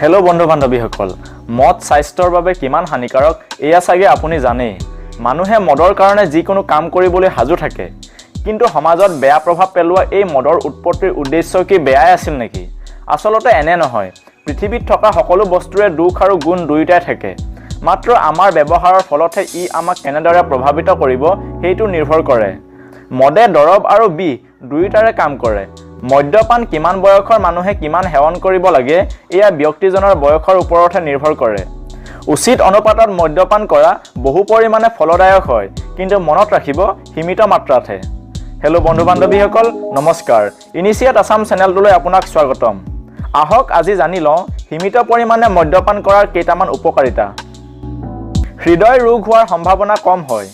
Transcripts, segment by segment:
Hello' বন্ধু বান্ধৱীসকল, মদ স্বাস্থ্যৰ বাবে কিমান হানিকাৰক এয়া চাগে আপুনি জানেই। মানুহে মদৰ কাৰণে যিকোনো কাম কৰিবলৈ সাজু থাকে। কিন্তু সমাজত বেয়া প্ৰভাৱ পেলোৱা এই মদৰ উৎপত্তিৰ উদ্দেশ্য কি বেয়াই আছিল নেকি? আচলতে এনে নহয়। পৃথিৱীত থকা সকলো বস্তুৰে দোষ আৰু গুণ দুয়োটাই থাকে। মাত্ৰ আমাৰ ব্যৱহাৰৰ ফলতহে ই আমাক কেনেদৰে প্ৰভাৱিত কৰিব, সেইটো নিৰ্ভৰ কৰে। মদে দৰৱ আৰু বিহ দুয়োটাৰে কাম কৰে। মদ্যপান কিমান বয়সৰ মানুহে কিমান সেৱন কৰিব লাগে, এয়া ব্যক্তিজনৰ বয়সৰ ওপৰতহে নিৰ্ভৰ কৰে। উচিত অনুপাতত মদ্যপান কৰা বহু পৰিমাণে ফলদায়ক হয়, কিন্তু মনত ৰাখিব, সীমিত মাত্ৰাতহে। হেল্ল' বন্ধু বান্ধৱীসকল, নমস্কাৰ। ইনিচিয়েট আছাম চেনেলটোলৈ আপোনাক স্বাগতম। আহক, আজি জানি লওঁ সীমিত পৰিমাণে মদ্যপান কৰাৰ কেইটামান উপকাৰিতা। হৃদয় ৰোগ হোৱাৰ সম্ভাৱনা কম হয়।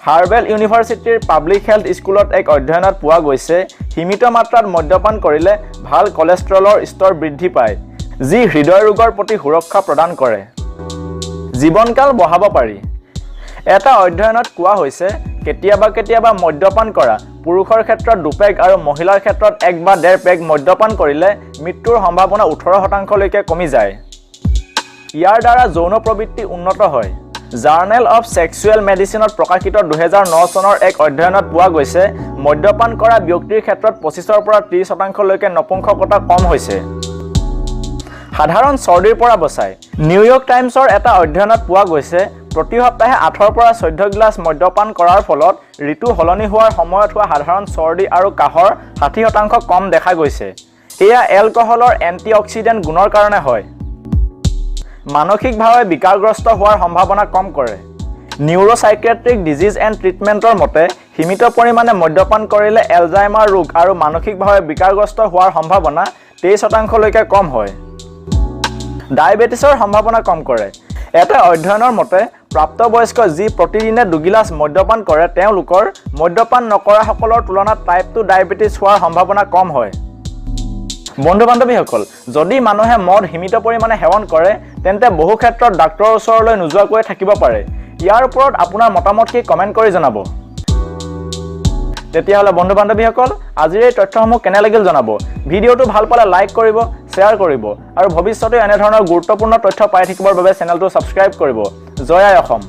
হাৰ্ভাৰ্ড ইউনিভাৰ্চিটিৰ পাব্লিক হেল্থ স্কুলত এক অধ্যয়নত পোৱা গৈছে, সীমিত মাত্ৰাত মদ্যপান কৰিলে ভাল কলেষ্ট্ৰলৰ স্তৰ বৃদ্ধি পায়, যি হৃদয় ৰোগৰ প্ৰতি সুৰক্ষা প্ৰদান কৰে। জীৱনকাল বঢ়াব পাৰি। এটা অধ্যয়নত কোৱা হৈছে, কেতিয়াবা কেতিয়াবা মদ্যপান কৰা পুৰুষৰ ক্ষেত্ৰত 2 পেগ আৰু মহিলাৰ ক্ষেত্ৰত 1 বা 1.5 পেগ মদ্যপান কৰিলে মৃত্যুৰ সম্ভাৱনা 18%লৈকে কমি যায়। ইয়াৰ দ্বাৰা যৌন প্ৰবৃত্তি উন্নত হয়। জাৰ্নেল অফ ছেক্সুৱেল মেডিচিনত প্ৰকাশিত 2009 চনৰ এক অধ্যয়নত পোৱা গৈছে, মদ্যপান কৰা ব্যক্তিৰ ক্ষেত্ৰত 25ৰ পৰা 30%লৈকে নপুংসকতা কম হৈছে। সাধাৰণ চৰ্দিৰ পৰা বচায়। নিউয়ৰ্ক টাইমছৰ এটা অধ্যয়নত পোৱা গৈছে, প্ৰতি সপ্তাহে 8ৰ পৰা 14 গিলাচ মদ্যপান কৰাৰ ফলত ঋতু সলনি হোৱাৰ সময়ত হোৱা সাধাৰণ চৰ্দি আৰু কাহৰ 60% কম দেখা গৈছে। এয়া এলকহলৰ এণ্টি অক্সিডেণ্ট গুণৰ কাৰণে হয়। মানসিকভাৱে বিকাৰগ্ৰস্ত হোৱাৰ সম্ভাৱনা কম কৰে। নিউৰ'চাইকেট্ৰিক ডিজিজ এণ্ড ট্ৰিটমেণ্টৰ মতে, সীমিত পৰিমাণে মদ্যপান কৰিলে এলজাইমাৰ ৰোগ আৰু মানসিকভাৱে বিকাৰগ্ৰস্ত হোৱাৰ সম্ভাৱনা 23%লৈকে কম হয়। ডায়েবেটিছৰ সম্ভাৱনা কম কৰে। এটা অধ্যয়নৰ মতে, প্ৰাপ্তবয়স্ক যি প্ৰতিদিনে 2 গিলাচ মদ্যপান কৰে, তেওঁলোকৰ মদ্যপান নকৰাসকলৰ তুলনাত টাইপ 2 ডায়েবেটিছ হোৱাৰ সম্ভাৱনা কম হয়। বন্ধু বান্ধৱীসকল, যদি মানুহে মদ সীমিত পৰিমাণে সেৱন কৰে, তেন্তে বহু ক্ষেত্ৰত ডাক্তৰৰ ওচৰলৈ নোযোৱাকৈ থাকিব পাৰে। ইয়াৰ ওপৰত আপোনাৰ মতামত কি, কমেণ্ট কৰি জনাব। তেতিয়াহ'লে বন্ধু বান্ধৱীসকল, আজিৰ এই তথ্যসমূহ কেনে লাগিল জনাব। ভিডিঅ'টো ভাল পালে লাইক কৰিব, শ্বেয়াৰ কৰিব আৰু ভৱিষ্যতেও এনেধৰণৰ গুৰুত্বপূৰ্ণ তথ্য পাই থাকিবৰ বাবে চেনেলটো ছাবস্ক্ৰাইব কৰিব। জয় আই অসম।